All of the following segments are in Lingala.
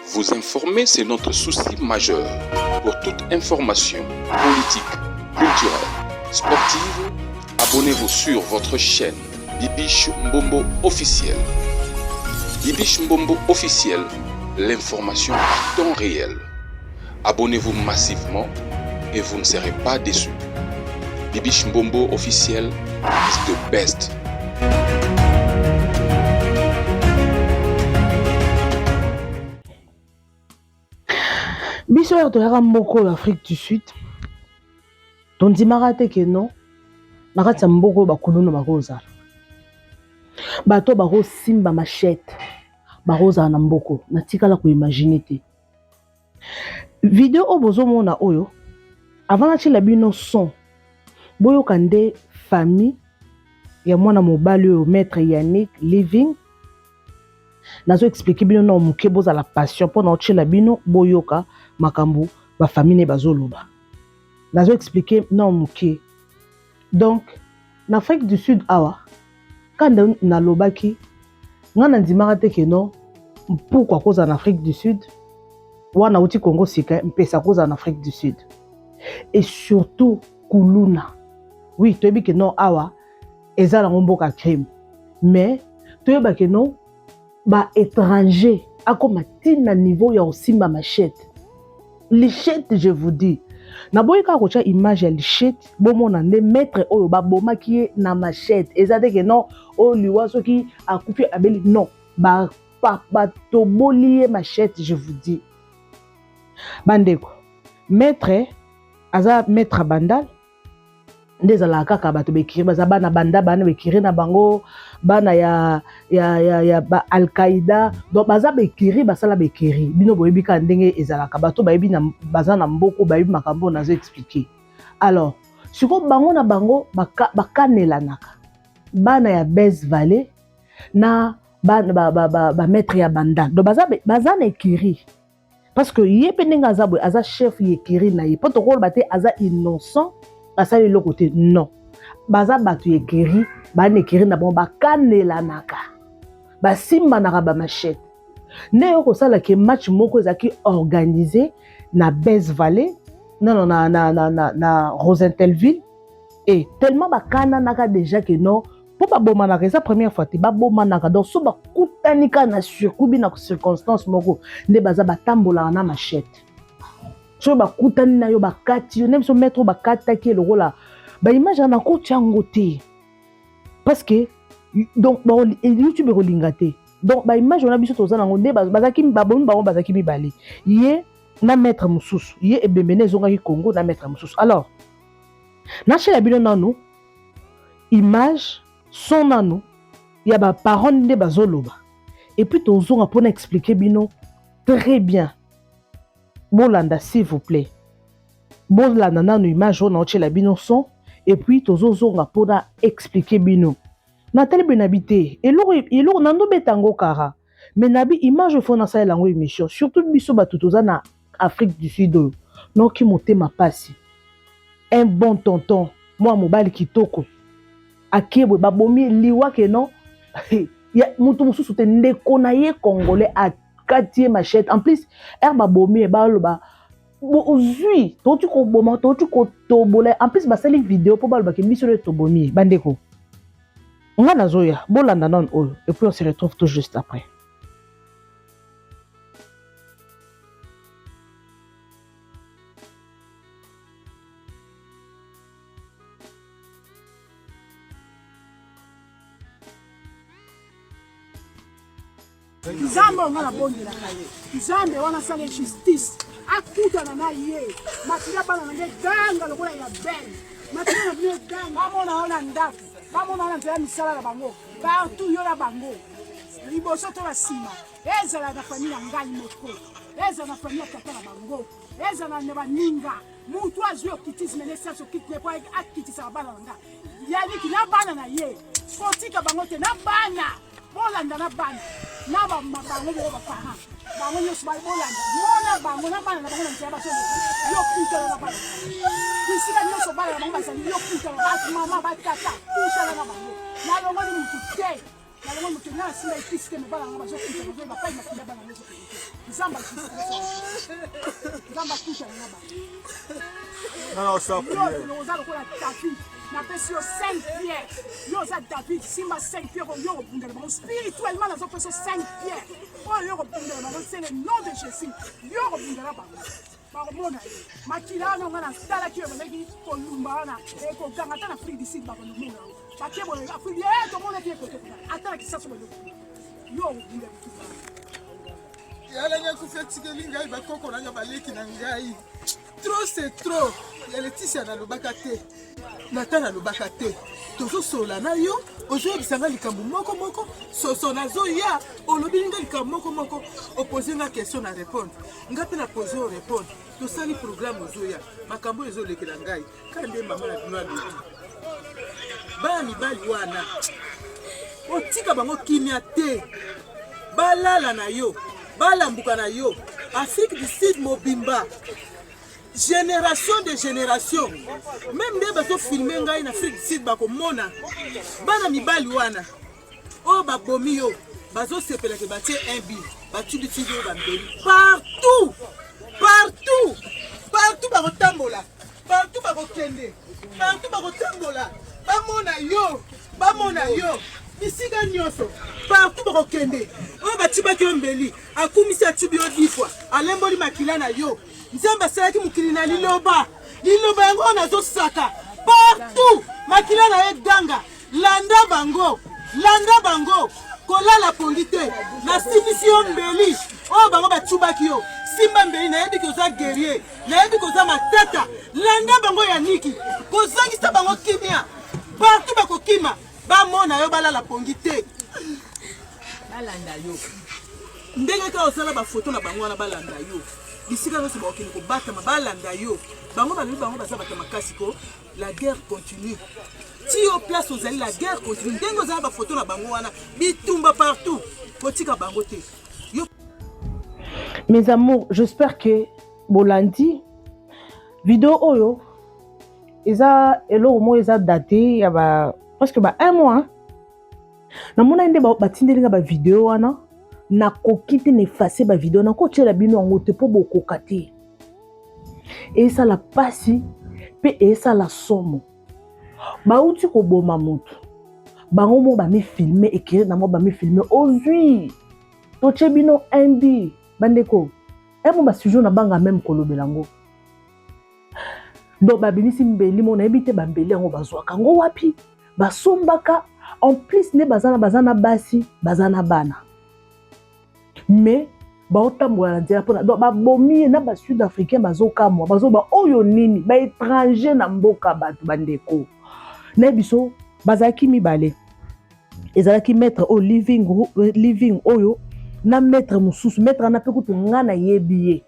Vous informer, c'est notre souci majeur. Pour toute information politique, culturelle, sportive, abonnez-vous sur votre chaîne Bibiche Mbombo officiel. Bibiche Mbombo officiel, l'information à temps réel. Abonnez-vous massivement et vous ne serez pas déçus. Bibiche Mbombo officiel is the best. Biso oyo toyaka mboka oyo Afrique du Sud tondimaka te ke non na kati ya mboka oyo bakuluna bakozala bato bakosimba machete bakozala na mboka oyo natikala koimagine te video oyo bozomona oyo avant natiela bino son boyoka nde famille ya mwana mobali oyo maître Yannick Living nazo expliquer bino na moke bozala patient mpo na otiela bino boyoka makambo bafamille ne bazoloba nazo expliquer na moke donc na Afrique du Sud awa kanda nalobaki nga nandimaka te ke non mpuku akozala na Afrique du Sud wana auti Congo sika mpesa akozala na Afrique du Sud et surtout kuluna oui toyebi ke non awa eza nango mboka crime mais toyeba ke non ba étranger akoma ntina niveau ya kosimba machette lichette je vous dis naboyi kaka kotya image ya lichette bomona nde maître oyo babomaki ye na machette eza te ke non oyo liwa soki akufi abeli non batoboli ye machette je vous dis bandeko maître aza maître ya bandal nde ezalaka kaka bato bekiri baza bana banda bana bekiri na bango bana ya, ya, ya, ya ba alqaida donc baza bekiri basala bekiri bino boyebi kaka ndenge ezalaka bato bayebi na, baza na mboko bayebi makambo oyo nazo explike alors sikoyo bango na bango bakanelanaka bana ya Base Valley na bana ba, ba, ba, ba maître ya bandal donc baza, baza na ekiri parce que ye mpe ndenge aza boye aza chef ya ekiri na ye mpo tokoloba te aza innocent asali eloko te non baza bato ya ekiri bana ekiri na bango bakanelanaka basimbanaka bamachete nde yo kosala ke match moko ezalaki organise na Base Valley non, na, na, na, na, na Rosentelville et tellement bakananaka déjà ke non mpo babomanaka eza première fois te babomanaka donc so bakutani kaka na surkubi na circonstance moko nde baza batambolaka na machete soki bakutani na yo bakati yo nde biso maître oyo bakataki ye lokola baimage wana nakotya yango te parce que donc youtube ekolinga te donc baimage wana biso toza nango nde bazalaki babomi bango bazalaki mibale ye na maître mosusu ye ebembe ne ezongaki congo na maître mosusu alors nachela bino nanu image son nanu ya baparent nde bazoloba et puis tozonga mpona expliquer bino très bien bolanda s'il vous plaît bolanda nanu image oyo naotiela bino son et puis tozozonga mpona expliquer bino natali boye nabi te eloko eloko nandobeta yango kara mais nabi image ofo nasalela yango émission surtout biso bato toza na Afrique du Sud oyo noki motema pasi un bon tonton mwa mobali kitoko akie boye babomi liwa ke non moto mosusu te ndeko na ye congolais akati ye machette en plus ere babomi ye baloba ozwi touti koboma touti kotobola en plus basali video mpo balobaki biso nde tobomi ye bandeko nga nazoya bolanda nano oyo et puis on se retrouve tout juste après. Nzambe oyo nga nabondelaka ye, Nzambe wana asala justice, akutana na ye. Makila bana na ngai eganga lokola ya belle, makila na bino eganga, bamona yo na ndako, bamona yo na nzela misala na bango, partout yo na bango, liboso to na nsima, ezala na famille na ngai moko, ezala na famille ya tata na bango, ezala na baninga. Mutu azwi okitisme ne sens okiti ne po akitisaka bana na nga yaniki na bana na ye kotika bango te na bana bolanda na bana na bango moko baparent bango nyonso bolanda mona bango na bana na bango na nzela bazoleka yo kutana na bana bisika nyonso bana na bango bazali yo kutana bamama batata kutana na bango nalongoli mutu te. Nalongo moto nga asimba ekisi te, mobala nga bazokuta bazoyeba pai makila bana ngo ezokende te. Nzambe ajustice, Nzambe akutana na bango. Yo oza lokola David, napesi yo 5 pierre. Yo oza David, simba 5 pierre oyo okobundela bango spirituellement. Nazopesa yo 5 pierre oyo yo okobundela bango, c'est le nom de Jésus. Yo okobundela bango, bakomona ye makila wana. Nga natalaki oyo bazalaki kolumba wana, ekoganga ata na Afrique du Sud, bakolumona yango. Batie boye Afrique, ye tomonaki ye kote kuna, ata na Kisaso bandeko. Yo okobunda bitumba. Yalanga akufi, atikeli ngai bakoko na ngai, baleki na ngai. Trop c'est trop. Ya Leticia, nalobaka te, nata nalobaka te. Tozosolola na yo, ozoyebisa ngai likambo moko moko. Soso nazoya, olobeli ngai likambo moko moko, opose nga question, na répondre. Nga mpe na pose, o répondre, tosali programme. Ozoya, makambo oyo ezolekela ngai kaka nde mama na bino alobi. Bana mibali wana, otika bango kimia te, balala na yo, balambuka na yo. Afrique du Sud mobimba, génération de génération, même nde bazofilme ngai na Afrique du Sud, bakomona bana mibali wana oyo babomi yo, bazosepelaka, batie un but, batubitibi oyo bambeli partout, partout, partout. Bakotambola partout, bakokende partout, bakotambola, bamona yo, bamona yo bisika nyonso, partout bakokende. Oyo batibaki yo mbeli, akumisi, atibi yo 10 fois, alemboli makila na yo. Nzambe asalaki mokili na liloba, liloba yango oyo nazosaka partout. Makila na ye ganga, landa bango, landa bango, kolala pongi te. Nasimbisi yo mbeli oyo bango batubaki yo, simba mbeli. Nayebi ke oza guerrier, nayebi koza matata. Landa bango ya niki, kozangisa bango kimia partout. Bakokima, bamona yo, balala pongi te, balanda yo ndenge kaka osala bafoto na bango wana. Balanda yo bisika nyonso bakokende kobatama, balanda yo. Bango balobi, bango baza bato makasi ko. La guerre continue ti yo place ozali, la guerre continue ndenge ozala bafoto na bango wana. Bitumba partout, kotika bango te yo. Mes amours, j'espère que bolandi video oyo. Eza eloko moko eza date ya ba presque ba un mois. Namonaki nde batindeli nga bavideo wana, nakoki te na effacer bavideo, nakotiela bino yango te mpo bokoka te. Esala mpasi mpe esala somo. Bauti koboma motu, bango moko bamifilme, ekeri na moko bamifilme. Ozwi totie bino mb bandeko emo basujet na banga même kolobela yango. Donc babimisi mbeli moko, nayebi te bambeli yango bazwaka yango wapi, basombaka. En plus nde baza na basi, baza na bana, mais baotambola na nzela mpona. Donc babomi ye na basud africain, bazokamwa, bazoba oyo nini, baétranger na mboka bato. Bandeko na biso bazalaki mibale, ezalaki maître oyo living oyo na maître mosusu. Maître wana mpe kutu nga nayebi ye.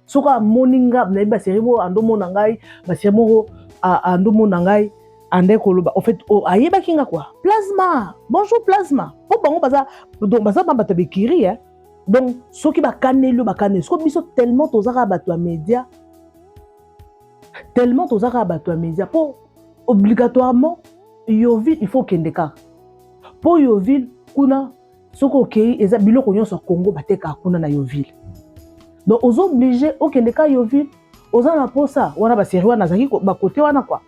Soki amoni nga, nayebi basérie moko andomona ngai, basérie moko andomona ngai, ande koloba. En fait ayebaki nga quoi, "Plasma, bonjour Plasma." Mpo bango baza, donc baza ba bato ya bekiri, eh? Donc soki bakaneli yo, bakaneli. Soki biso tellement toza kaka bato ya média, tellement toza kaka bato ya média, mpo obligatoirement Yoville il faut okende kaka, mpo Yoville kuna soki okei, eza biloko nyonso ya Congo batekaka kuna na Yoville. Donc oza obligé okende ka Yoville. Oza na posa wana, basérie wana azalaki bakote wana quoi,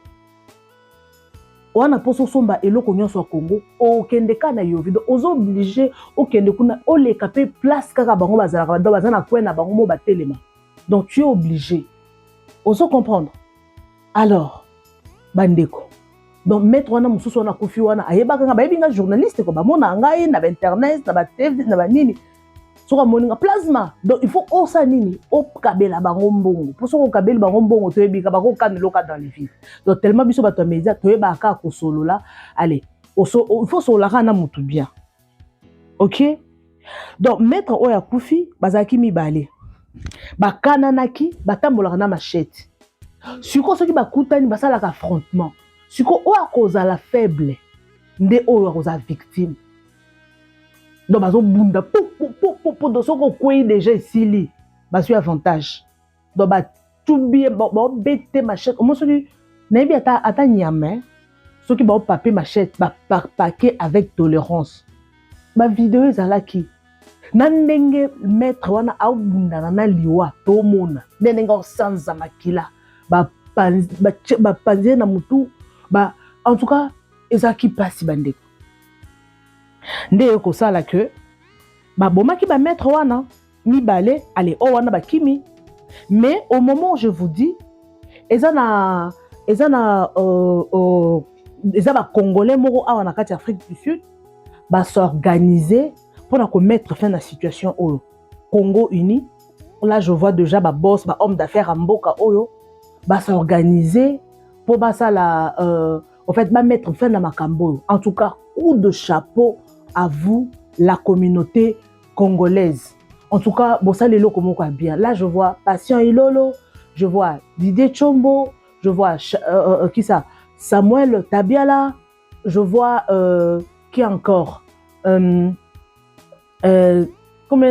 wana mposa osomba eloko nyonso ya Congo, okende ka na Yoville. Donc oza obligé okende kuna, oleka mpe place kaka bango bazalaka. Donc baza na coin na bango mo batelema, donc tu es obligé, ozo comprendre. Alors bandeko, donc maître wana mosusu wana akufi wana, ayebaka nga, bayebi nga journaliste ko, bamona ngai na bainternet, na batv, na banini. Soki amoni nga "Plasma", donc il faut osala nini? Okabela bango mbongo, mpo soki okabeli bango mbongo, toyebika bakokana eloka dans les villes. Donc tellement biso bato ya média toyebaka kaka kosolola. Allez, il faut osolola kaka na motu bien, ok. Donc maître oyo akufi, bazalaki mibale, bakananaki, batambolaka na machette. Sikoyo soki bakutani, basalaka affrontement. Sikoyo oyo akozala faible nde oyo akozala victime. Donc bazobunda popopopo, donc soki okwei déjà, esili, bazwi avantage. Donc batubi ye, baobete machette omo. Soki nayebi ata nyama, soki baopape machette, bapake avec tolérance. Bavideo ezalaki na ndenge maître wana abundana na liwa, tomona nde ndenge aosanza makila, bapanzi ye na motu ba. En tout cas, ezalaki mpasi, bandeko. Nde ekosala ke babomaki bamaître wana mibale. Ale oyo wana bakimi, mais au moment où je vous dis, eza na bacongolais moko awa na kati ya Afrique du Sud bas'organiser mpona komettre fin na situation oyo. Congo uni, là je vois déjà baboss, bahomme d'affaires ya mboka oyo bas'organiser mpo basala en fait bamettre fin na makambo oyo. En tout cas, coup de chapeau à vous, la communauté congolaise. En tout cas, bosala eloko moko ya bien. Là je vois Patient Ilolo, je vois Didier Chombo, je vois qui ça, Samuel Tabiala, je vois qui encore, combien,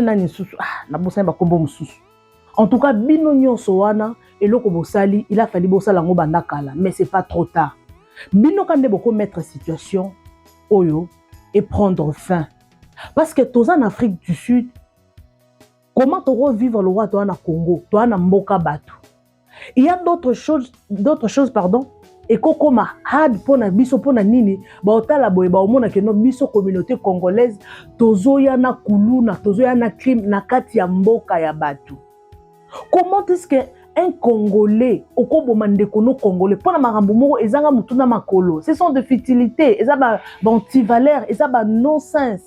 nani lisusu? Ah, nabosani bakombo mosusu. En tout cas, bino nyonso wana, eloko bosali, il a fallu bosala yango banda kala, mais c'est pas trop tard. Bino ka nde bokomettre situation oyo et prendre fin, parce que toza na Afrique du Sud. Comment tokovivre lokola toza na Congo, toza na mboka bato? Il y a d'autres choses, d'autres choses, pardon, ekokoma hard mpona biso. Mpona nini? Baotala boye, baomona que non, biso communauté congolaise tozoya na kuluna, tozoya na crime na kati ya mboka ya bato. Comment est-ce que un Congolais okoboma ndeko no Congolais mpona makambo moko ezanga motu na makolo? Ce sont de futilité, eza baantivaleur, ba eza ba non-sens.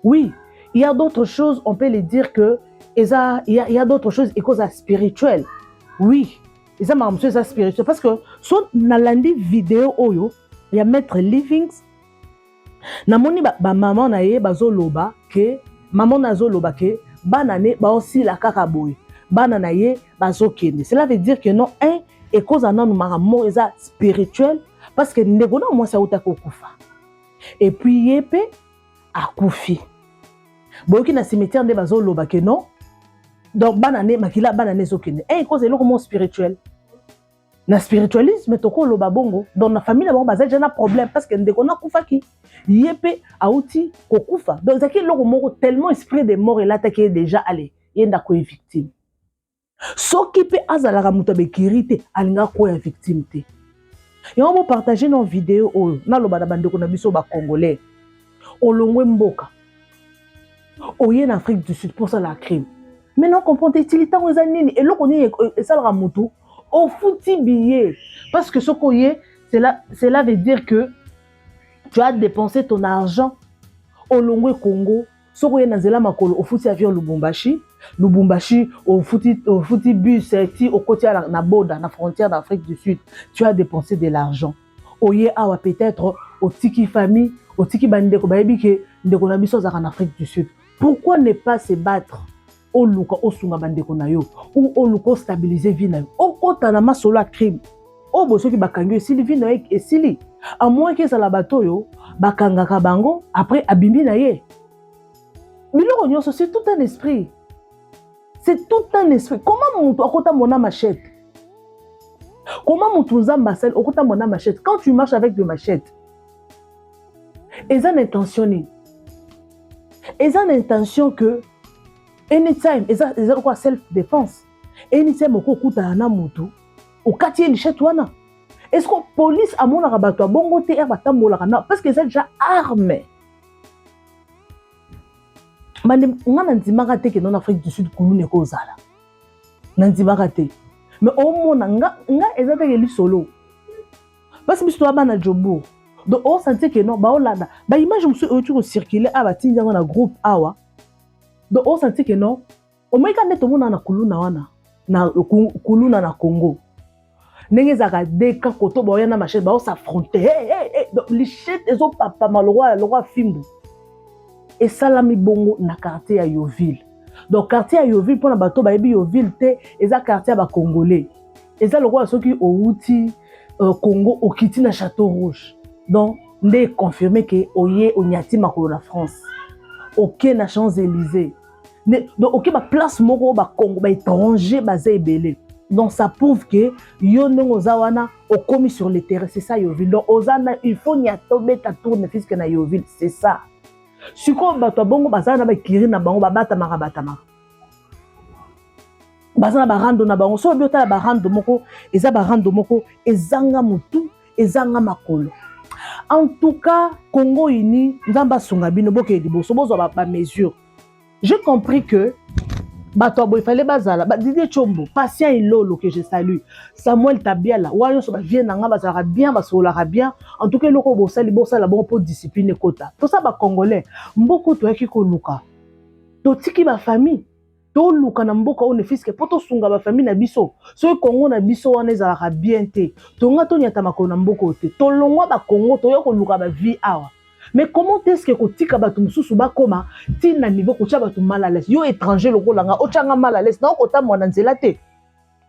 Oui, il y a d'autres choses, on peut les dire que eza, il y a d'autres choses ekozala spirituel. Oui, eza makambo mosusu eza spirituel, parce que so nalandi video oyo ya maître Livings, namoni bamama na ye bazoloba ke mama na azoloba ke bana ne baosila kaka boye, bana na ye bazokende. Cela veut dire que non, un ekozala nanu makambo moko eza spirituel, parce que ndeko na mwasi autaki kokufa et puis ye mpe akufi. Boyoki na cimetière nde bazoloba ke non, donc bana ne, makila bana ne ezokende. Un ekoza eloko moko spirituel. Na spiritualisme tokoloba bongo. Donc na famille na bango baza déjà na problème, parce que ndeko nakufaki, ye mpe auti kokufa. Donc ezalaki eloko moko tellement esprit de mort elataki ye déjà. Ale ye ndako ye victime. Soki mpe azalaka moto abekiri te, alingaka koya victime te. Yango bopartage na video oyo. Naloba na bandeko na biso bacongolais: olongwe mboka, oye na Afrique du Sud mpo osala crime. Maintenant comprendre etili ntango eza nini, eloko nini esalaka motu ofuti billet? Parce que soki oye, cela veut dire que tu as dépensé ton argent. Olongwe Congo, soki oye na nzela makolo, ofuti avion Lubumbashi, Lubumbashi ofuti bus ti okoti na boda, na frontière d'Afrique du Sud. Tu as dépensé de l'argent. Oye awa, peut-être otiki famille, otiki bandeko, bayebi ke ndeko na biso azalaka na Afrique du Sud. Pourquoi ne pas se battre, oluka osunga bandeko na yo ou oluka ostabiliser vie na yo? Okota na masolo ya crime oyo boye, soki bakangi yo, esili, vie na yo esili. À moins ke ezala bato oyo bakangaka bango, après abimi na ye. Biloko nyonso, c'est tout un esprit, c'est tout un esprit. Comment moto akota mona machette? Comment moto Nzambe asali okota mona machette? Quand tu marches avec de machette, eza na intention nini? Eza na intention que anytime eza lokola self défense. Anytime okokutana na motu, okati ye lichette wana. Est ce que police amonaka bato ya bongo te ere batambolaka na? Parce que eza déjà arme. Bande nga na ndimaka te que non, na Afrique du Sud kuluna ekozala. Na ndimaka te, mais omona nga eza teke lisolo, parce biso toya bana Jobourg. Donc osentir que non, baolanda baimage mosusu euti kocircule awa, batindi yango na groupe awa. Donc osentir que non, omoyika nde tomona na kuluna wana, na kuluna na Congo, ndenge ezalaka deka koto baoya na machette, baos'affronter. Hey, hey, hey. Donc lichette ezopapama lokwa fimbu. Esalami bongo na quartier ya Yeoville. Donc quartier ya Yeoville, mpona bato bayebi Yeoville te, eza quartier ya bacongolais. Eza lokola soki owuti Congo, okiti na Château Rouge. Donc nde econfirme ke oye onyati makolo na France, oke na Champs Élysées, donc oke baplace moko oyo bacongo, baétranger baza ebele. Donc ça prouve que yo ndenge oza wana, okomi sur le terrain. C'est ça Yeoville. Donc oza na, il faut nyata, obeta tournevis na Yeoville, c'est ça. Sikoyo bato ya bongo bazala na bakiri na bango, babatamaka batamaka, baza na barando na bango. Soki obi otala barando moko, eza barando moko ezanga motu, ezanga makolo. En tout cas, Congo uni, Nzambe asunga bino, bokende liboso, bozwa bamesure ba. J'ai compris que bato ya boye fale bazala ba, Didier Chombo, Patient Ilolo que je salue, Samuel Tabiala, wana nyonso bavie na nga, bazalaka bien, basololaka bien. En tout cas, eloko bosali, bosala bongo mpo discipline ekota. Tosa bacongolais, mboka toyaki koluka, totiki bafamille, toluka na mboka oyo nefiske mpo tosunga bafamille na biso. Soki Kongo na biso wana ezalaka bien te, tonga tonyata makolo na mboka oyo te. Tolongwa bakongo, toya koluka bavie awa. Mais comment est-ce que kotika bato mosusu bakoma ntina niveau kotia bato mal à l'aise? Yo étranger lokola nga, otya nga mal à l'aise, nao kotambola na nzela te.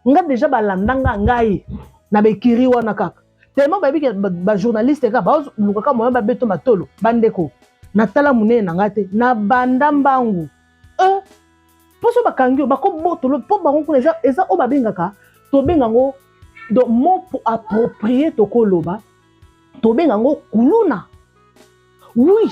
Nga deja balanda nga ngai na bekiri wana kaka tellement bayebi ke bajournaliste kaka baoluka kaka moyen babeto matolo. Bandeko, natala monene na ngai te, na banda mbangu e mpo so bakangi yo, bakobotolo mpo bango kuna eza oyo babengaka, tobenga yango donc mot approprié, tokoloba tobenga yango kuluna. Oui,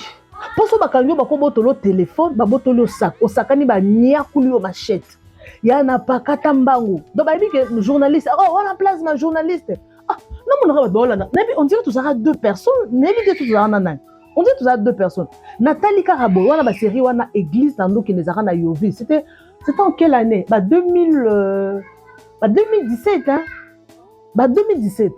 mpo so bakangi yo, bakobotolo telefone, babotoli yo sac, osakani, baniakuli yo machette ya na pakata mbangu. Donc bayebi ke journaliste, oh, wana place ma journaliste. Ah, namonaka bato baolanda, nayebi, on dirait tozalaka deux personnes, nayebi te tozalaka na nani, on dirait tozalaka deux personnes. Natali kaka boye wana basérie wana, église na ndokende ezalaka na Yovi. C'était en quelle année? Ba 2000, ba 2017, hein, ba 2017.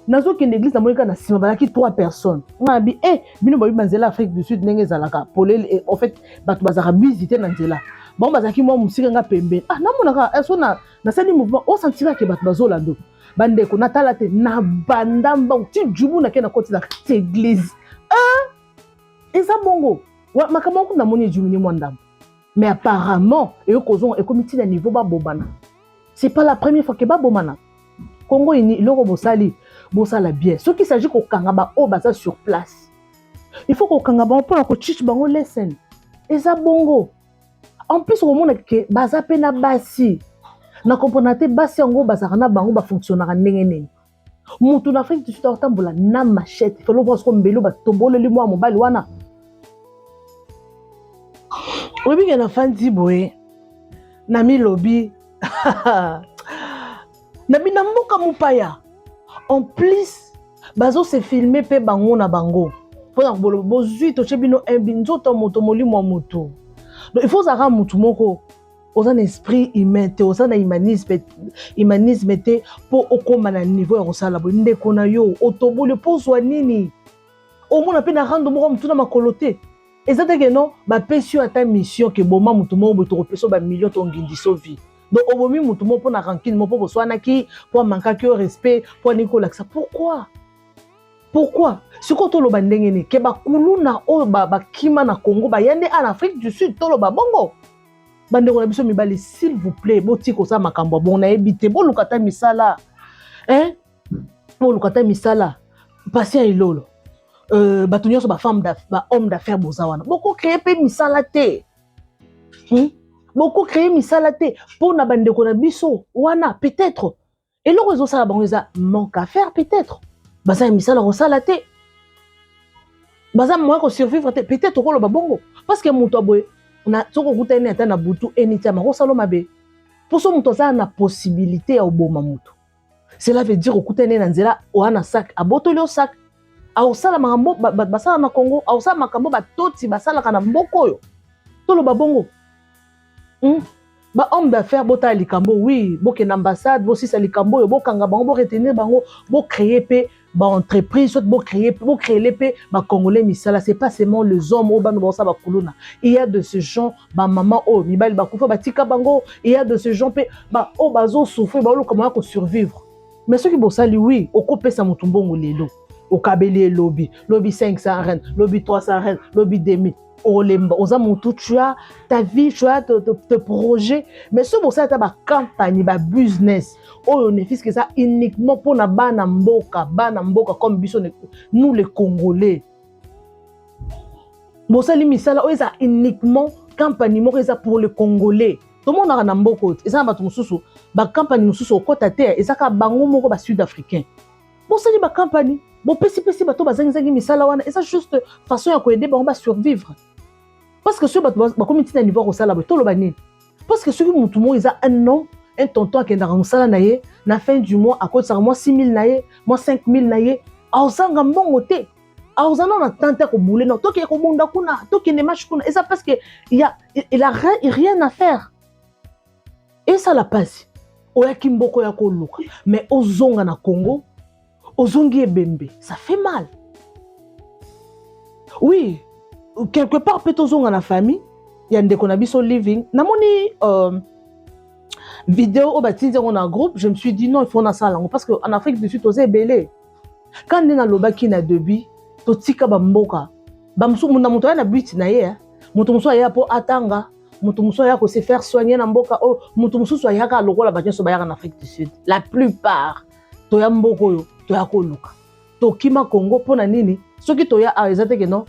Nazokende église, namoni kaka na nsima bazalaki trois personnes. Nga nabi e bino bayebi banzela Afrique du Sud ndenge ezalaka polele. En fait, bato bazalaka busy te na nzela, bango bazalaki mwa mosika, nga pembeni. Ah, namonaka so na nasali mouvement, osentir ke bato bazolanda. Bandeko, natala te, na banda mbangu ti jubu nake na koti na kati église. Ah, eza bongo makambo moko namoni ejumini mwa ndambo, mais apparemment eyo kozonga, ekomi ntina niveau babomana. C'est pas la première fois ke babomana. Congo uni, eloko bosali, bosala bien. Soki s'agit kokanga baoyo baza sur place, il faut kokanga bango mpona koteach bango lesson. Eza bongo. En plus, okomona ke baza mpe na basi. Na comprendre te, basi yango bazalaka na bango, bafonctionnaka ndenge nini? Motu na Afrique du Sud akotambola na machette, falo voir soko mbeli batomboleli mwa mobali wana. Oyebi ke nafandi boye na milobi na bina mboka mopaya, en plus bazose filmer mpe bango na bango mpona boloba bozwi, totie bino imbi nzoto ya moto, molimo ya moto. Donc il faut ozalaka motu moko oza na esprit humain te, oza na humanisme te, mpo okóma na niveau ya kosala boye. Ndeko na yo otoboli mpo ozwa nini? Omona mpe na rando moko, motu na makolo te. Eza te ke non, bapesi yo ata mission ke boma motu moko boye, tokopesa yo bamillion, tongindisa vie. Donc obomi motu moko mpo na rancune moko, mpo boswanaki, mpo amankaki yo respect, mpo alingi kolakisa. Pourquoi, pourquoi? Sikoyo toloba ndenge nini ke bakuluna oyo bakima na Congo baya nde en Afrique du Sud? Toloba bongo, bandeko na biso mibali, s'il vous plaît, botika kosala makambo ya bongo. Nayebi te, boluka ata misala, hein? Boluka ata misala. Patient Ilolo, bato nyonso, bafemme, bahomme d'affaires boza wana, bokocréer mpe misala te, Bokocréer misala te mpo na bandeko na biso wana? Peut-être eloko ezosala bango eza manque à faire, peut-être baza ya misala kosala te, baza moyen kosurvivre te. Peut-être okoloba bongo parce que moto aboye, soki okutani ata na butu, anytime akosala mabe. Mpo so moto aza na possibilité ya oboma moto, cela veut dire okutani na nzela oya na sac, abotoli yo sac, akosala makambo basala na Congo, akosala makambo batoti basalaka na mboka oyo. Toloba bongo, Bahomme d'affaires, botala likambo. Oui, bokende ambassade, bosisa likambo oyo, bokanga bango, boretenir bango, bocréer mpe baentreprise, soit bocréer mpe bacongolais misala. C'est pas seulement les hommes oyo bano baosala bakuluna. Il y a de ces gens, bamama oyo mibali bakufa batika bango. Il y a de ces gens mpe oyo bazosouffrir, baoluka moya kosurvivre. Mais soki bosali, oui, okopesa motu mbongo lelo, okabeli elobi lobi 500 rand, lobi 300 rand, lobi 2000, olemba. Oza motu, tu as ta vie, tu as te projet. Mais soki bosala ata bacampagne, babusiness oyo ne fût-ce que eza uniquement mpona bana mboka, bana mboka comme biso, nous les Congolais, bosali misala oyo eza uniquement campagne moko eza pour le Congolais. Tomonaka na mboka oyo eza na bato mosusu, bakampagne mosusu okɔta te, eza kaka bango moko basud africain. Bosali bakampagne, bopesipesi bato bazangizangi misala wana, eza juste façon ya koaider bango basurvivre. Parce que soki bato bakomi ntina niveau ya kosala boye, toloba nini? Parce que soki motu moko eza un homme, un tonton, akendaka mosala na ye, na fin du mois akotisaka mwa 6000 na ye, mwa 5000 na ye, aozanga mbongo te, aoza nano na tante ya kobule no, tokende kobunda kuna, tokende marche kuna, eza parce que ya il a rien à faire. Esala mpasi, oyaki mboko ya koluka, mais ozonga na Congo, ozongi ebembe, ça fait mal. Oui, quelque part mpe tozonga na famille ya ndeko na biso Living. Namoni vidéo oyo batindi yango na groupe, je me suis dit: non, il faut nasala yango, parce que en Afrique du Sud toza ebele. Ka nde nalobaki na début, totika bamboka bamosusu na moto aya na but na ye. Moto mosusu aya mpo atanga, moto mosusu aya kose faire soigner na mboka oyo, moto mosusu ayaka lokola bato nyonso bayaka na Afrique du Sud. La plupart toya mboka oyo, toya koluka, tokima Congo mpo na nini? Soki toya awa, eza teke non.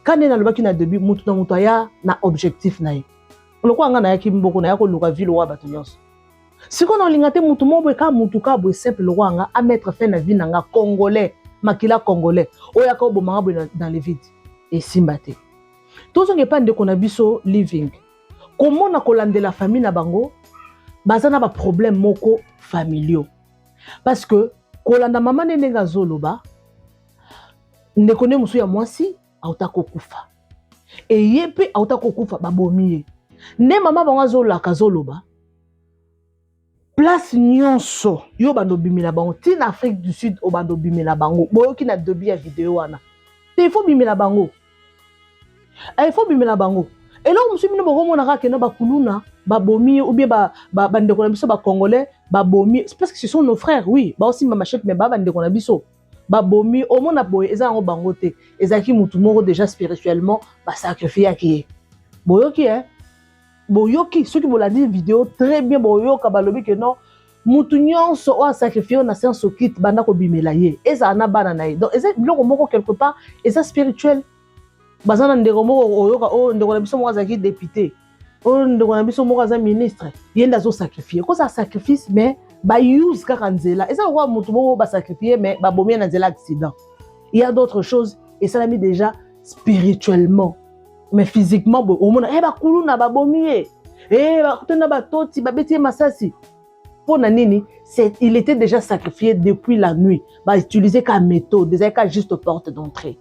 Ka nde nalobaki na début, motu na moto aya na objectif na ye. Lokola nga nayaki mboko, naya koluka vie lokola bato nyonso. Sikoyo naolinga te mutu moko boye, kaka mutu kaka boye simple lokola nga, amettre fin na vie na nga. Congolais, makila congolais oyo aka obomanga boye dans le vide, esimba te. Tozonga epa ndeko na biso Living. Komona kolandela famille na bango, baza na baproblème moko familiaux, parce que kolanda mama nde ndenge azoloba, ndeko nde mosusu ya mwasi auta kokufa, eye mpe auta kokufa, babomi ye. Nde mama bango azolaka, azoloba place nyonso yo bando obimela bango, ntina Afrique du Sud obanda obimela bango. Boyoki na début ya vidéo wana te, il faut bimela bango, il faut bimela bango. Eloko mosusu bino bokomona kaka keno bakuluna babomi, ou bien bandeko na biso bacongolais babomi, parce que ce sont nos frères. Oui, baosimba machette, mais baa bandeko na biso babomi. Omona boye, eza yango bango te, ezalaki mutu moko déjà spirituellement basacrifiaki ye. Boyoki e boyoki, soki bolandi vidéo très bien, boyoka balobi ke non, mutu nyonso oyo asacrifie oyo na science occulte, banda kobimela ye, ezala na bana na ye. Donc eza biloko moko quelque part eza spirituel. Baza na ndeko moko, oyoka oyo ndeko na biso moko azalaki député, oyo ndeko na biso moko aza ministre, ye nde azosacrifie. Kozala sacrifice, mais bause kaka nzela. Eza lokola motu moko basacrifie, mais babomi ye na nzela accident. Il y a d'autres choses esalami déjà spirituellement, mais physiquement boye omona e bakuluna babomi ye, e bakutana batoti, babeti ye masasi. Mpo na nini? Il était déjà sacrifié depuis la nuit, bautiliser ka méthode, ezalaki ka juste porte d'entrée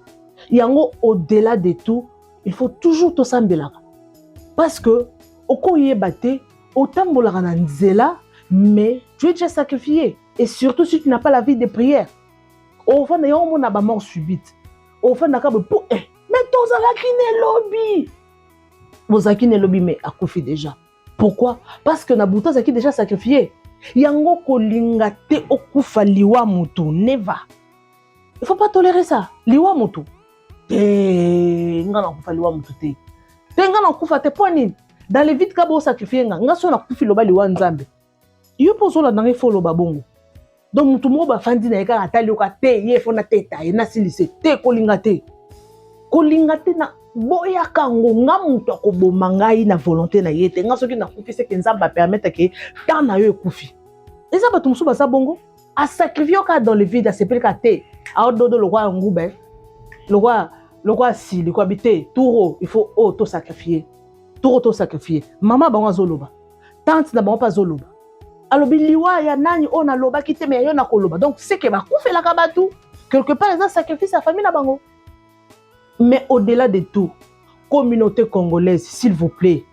yango. Au-delà de tout, il faut toujours tosambelaka, parce que okoyeba te, otambolaka na nzela, mais tu es déjà sacrifié. Et surtout si tu n'as pas la vie de prière, ofanda yango, omona bamort subite, ofandaka boye po eh, mais tozalaki na elobi, bozalaki na elobi, mais akufi déjà. Pourquoi? Parce que na butu azalaki déjà sacrifié. Yango kolinga te okufa liwa motu, never. Il faut pas tolérer ça, liwa motu te. Nga nakufa liwa motu te, te, nga nakufa te. Mpo nini? Dans le vide ka bosacrifie nga. Nga so nakufi, loba liwa Nzambe. Yo mpo ozolanda ngai, fo oloba bongo. Donc motu moko bafandi na ye kaka, atali yoka te, ye fo nateta ye, nasilise te. Kolinga te, kolinga te, na boyaka yango. Nga moto akoboma ngai na volonté na ye te. Nga soki nakufi, seke Nzambe apermettre ke temps na yo ekufi. Eza bato mosusu baza bongo, asacrifie yo kaka dans le vide, asepeli kaka te, aododo lokwa ngube, lokwa asili kwabi te. Turo il faut oyo tosacrifie, turo tosacrifie. Mama bango azoloba, tante na bango mpe azoloba, alobi liwa ya nani oyo nalobaki te, me ya yo nakoloba. Donc seke bakufelaka bato quelque part, eza sacrifice ya famille na bango. Mais au-delà de tout, communauté congolaise, s'il vous plaît,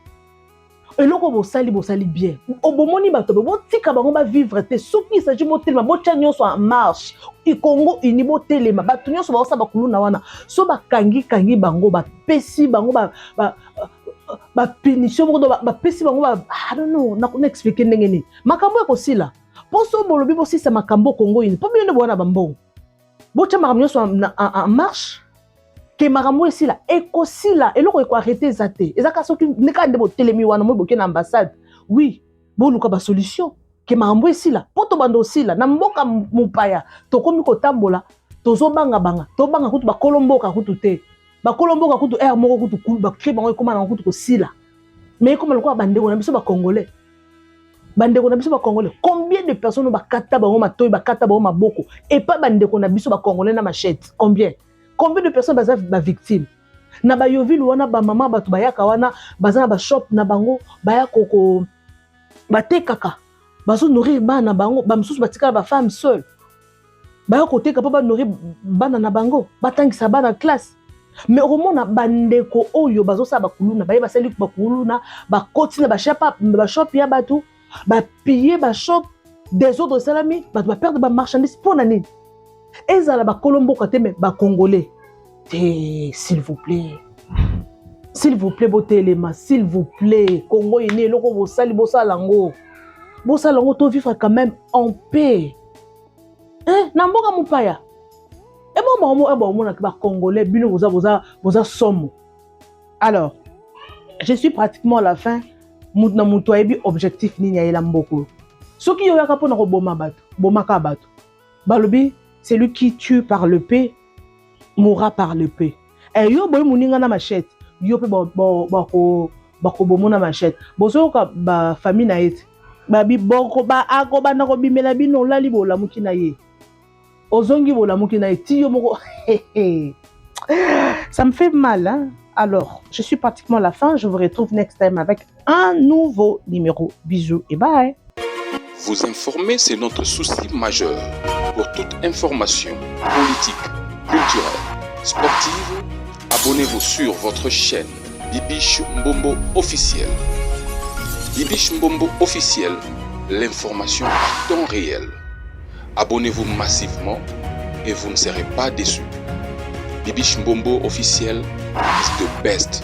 eloko bosali, bosali bien. Bomoni bato be, botika bango bavivre te. Soki il s'agit botelema, botya nyonso en marche, Congo uni, botelema. Bato nyonso baosala bakuluna wana, so bakangikangi bango, bapesi bango bapunition moko, bapesi bango, I don't know na expliquer ndenge nini makambo ekosila. Mpo so bolobi bosisa makambo Congo uni, mpo bino nde bowana bambongo, botya makambo nyonso en marche ke makambo esila, ekosila. Eloko ekoarrêter eza te, eza kaka soki ndeka nde botelemi wana, moi boke na ambassade, oui, boluka basolution ke makambo esila. Mpo tobanda osila na mboka mopaya, tokomi kotambola, tozobangabanga, tobanga kutu bakolo mboka kutu te. Bakolo mboka kutu aire moko kutu bacri bango ekóma nango kutu kosila, mais ekóma lokola bandeko na biso bacongolais, bandeko na biso bacongolais. Combien de personnes oyo bakata bango matoi, bakata bango maboko epa bandeko na biso bacongolais na machette? Combien de personnes baza bavictime? Na bayovile wana, bamama bato bayaka wana, baza na bashop na bango, baya koko batekaka, bazonourrir bana na bango. Bamosusu batikala bafemme seule, baya koteka mpo banourrir bana na bango, batangisa bana classe. Mais okomona bandeko oyo bazosala bakuluna, baye basali bakuluna, bakoti na bashop ya bato, bapiller bashop, désordre esalami, bato baperdre bamarchandise. Mpo na nini ezala bakolo mboka te, mais bacongolais te? S'il vous plaît, s'il vous plaît, botelema, s'il vous plaît. Congo ene, eloko bosali, bosala yango, bosala yango, tovivre quand même en paix, hein? Na mboka mopaya ebongo baomonaki bacongolais, bino boza boza boza somo. Alors je suis pratiquement à la fin. Mutu na mutu ayebi objectif nini ayela mboka oyo. Soki yo oyaka mpona koboma bato, bomaka bato. Balobi: "Celui qui tue par l'épée mourra par l'épée." E yo boyi moninga na machette, yo mpe bakoboma na machette. Bozoyoka bafamille na ye te, babi boko akobanda kobimela bino. Olali, bolamuki na ye, ozongi, bolamuki na ye ti yo moko. Ça me fait mal, hein? Alors je suis pratiquement à la fin. Je vous retrouve next time avec un nouveau numéro. Bisous et bye. Vous informer, c'est notre souci majeur. Pour toute information politique, culturelle, sportive, abonnez-vous sur votre chaîne Bibiche Mbombo officiel. Bibiche Mbombo officiel, l'information à temps réel. Abonnez-vous massivement et vous ne serez pas déçus. Bibiche Mbombo officiel is the best.